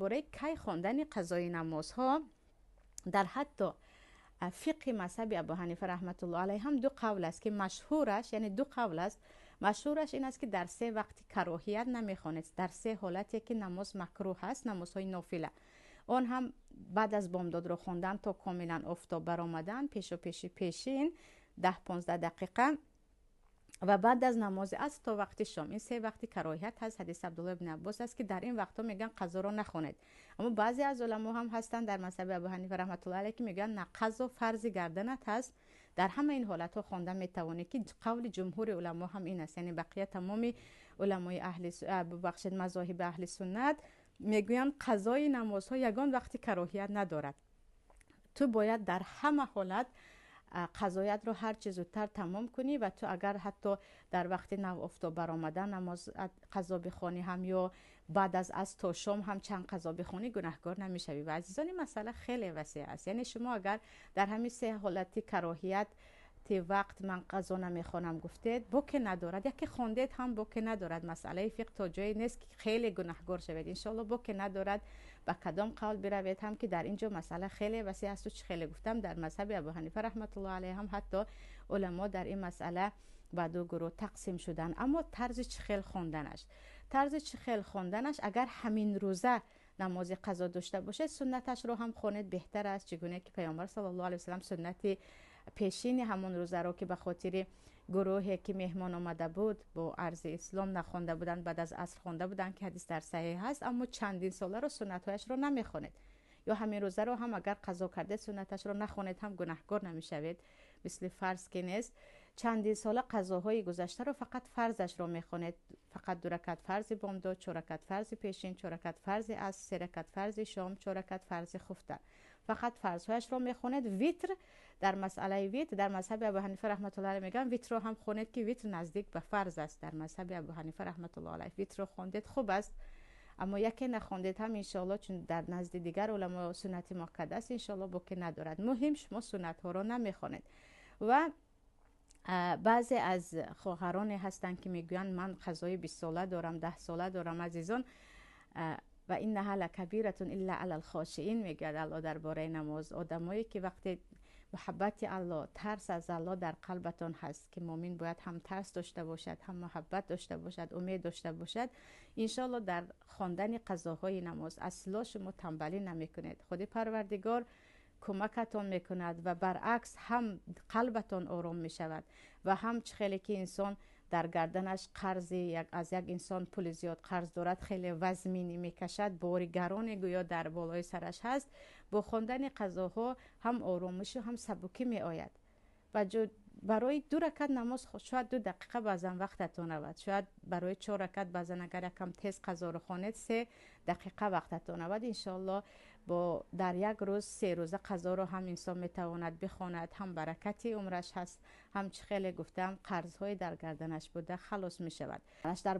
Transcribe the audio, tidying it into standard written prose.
Бораи кай хондани қазои намозҳо дар ҳатто фиқҳи мазҳаби Абу Ҳанифа раҳматуллоҳ алайҳ ҳам ду қавл аст, ки машҳураш, яъне ду қавл аст, машҳураш ин аст, ки дар се вақти кароҳият намехонед, дар се ҳолате ки намоз макрӯҳ аст, намозҳои нофила, он ҳам баъд аз бомдодро хондан то комилан офтоб баромадан, пешо пеши пешин 10-15 дақиқа ва баъд аз намози аср то вақти шом. Ин се вақти кароҳият ҳаст. Ҳадиси Абдуллоҳ ибни Аббос аст, ки дар ин вақтҳо мегӯянд қазоро нахонед. Аммо баъзе аз уламо ҳам ҳастанд дар мазҳаби Абу Ҳанифа раҳматуллоҳ алайҳ, ки мегӯянд на, қазо фарзи гарданат ҳаст, дар ҳама ин ҳолатҳо хонда метавонӣ, ки қавли ҷумҳури уламо ҳам ин аст. Яъне бақия тамоми уламои аҳли бубахшед, мазоҳиби аҳли суннат мегӯянд қазои намозҳо ягон вақти кароҳият надорад, ту бояд дар ҳама ҳолат қазоятро ҳарчи зудтар тамом кунӣ. Ва ту агар ҳатто дар вақти нав офтоб баромадан намоз қазо бихонӣ ҳам ё баъд аз аср то шом ҳам чанд қазо бихонӣ, гунаҳкор намешавӣ. Ва азизон, ин масъала хеле васеъ аст. Яъне шумо агар дар ҳамин се ҳолати кароҳият вақт ман қазо намехонам гуфтед, боке надорад, яке хондед ҳам боке надорад. Масъалаи фиқҳ то ҷое нест, ки хеле гунаҳгор шавед. Иншоалло боке надорад ба кадом қавл биравед ҳам, ки дар ин ҷо масъала хеле васеъ аст. Чӣ хеле гуфтам, дар мазҳаби Абу Ҳанифа раҳматуллоҳ алайҳ ҳам ҳатто уламо дар ин масъала ба ду гурӯҳ тақсим шуданд. Аммо тарзи чӣ хел хонданаш, тарзи чӣ хел хонданаш, агар ҳамин рӯза намози қазо дошта бошед, суннаташро ҳам хонед беҳтар аст. Чигуна ки Паёмбар саллаллоҳу алайҳи васаллам суннати пешини ҳамон рӯзаро, ки ба хотири гурӯҳе ки меҳмон омада буд бо арзи ислом нахонда буданд, баъд аз аср хонда буданд, ки ҳадис дар саҳеҳ ҳаст. Аммо чандин соларо суннатҳояшро намехонед ё ҳамин рӯзаро ҳам агар қазо кардед, суннаташро нахонед ҳам гунаҳкор намешавед, мисли фарз ки нест. Чандин сола қазоҳои гузаштаро фақат фарзашро мехонед, фақат ду ракат фарзи бомдод, чор ракат фарзи пешин, чор ракат фарзи аср, се ракат фарзи шом, чор ракат фарзи хуфта, фақат фарзҳояшро мехонед. Витр, дар масъалаи витр дар мазҳаби Абу Ҳанифа раҳматуллоҳ алайҳ мегӯянд витрро ҳам хонед, ки витр наздик ба фарз аст. Дар мазҳаби Абу Ҳанифа раҳматуллоҳ алайҳ витрро хондед хуб аст, аммо яке нахондед ҳам иншоалло, чун дар назди дигар уламо суннати муаккад аст, иншоалло боке надорад. Муҳим, шумо суннатҳоро намехонед. Ва баъзе аз хоҳароне ҳастанд, ки мегӯянд ман қазои 20 сола дорам, 10 сола дорам. Азизон, ва иннаҳа лакабиратун илла алал хошиин мегӯяд Алло дар бораи намоз. Одамое ки вақте муҳаббати Алло, тарс аз Алло дар қалбатон ҳаст, ки муъмин бояд ҳам тарс дошта бошад, ҳам муҳаббат дошта бошад, умед дошта бошад, иншоалло дар хондани қазоҳои намоз асло шумо тамбалӣ намекунед. Худи Парвардигор кӯмакатон мекунад ва баръакс ҳам қалбатон ором мешавад ва ҳам чӣ хеле ки инсон дар гарданаш қарзи аз як инсон пули зиёд қарз дорад, хеле вазминӣ мекашад, бори гароне гӯё дар болои сараш ҳаст, бо хондани қазоҳо ҳам оромишу ҳам сабукӣ меояд. Ва барои ду ракат намоз шояд 2 дақиқа баъзан вақтатон равад, шояд барои чор ракат баъзан агар якам тез қазоро хонед, 3 дақиқа вақтатон равад. Иншоалло бо дар як рӯз се рӯза қазоро ҳам инсон метавонад бихонад, ҳам баракати умраш ҳаст, ҳам чӣ хеле гуфтам, қарзҳои дар гарданаш буда халос мешавад. Дар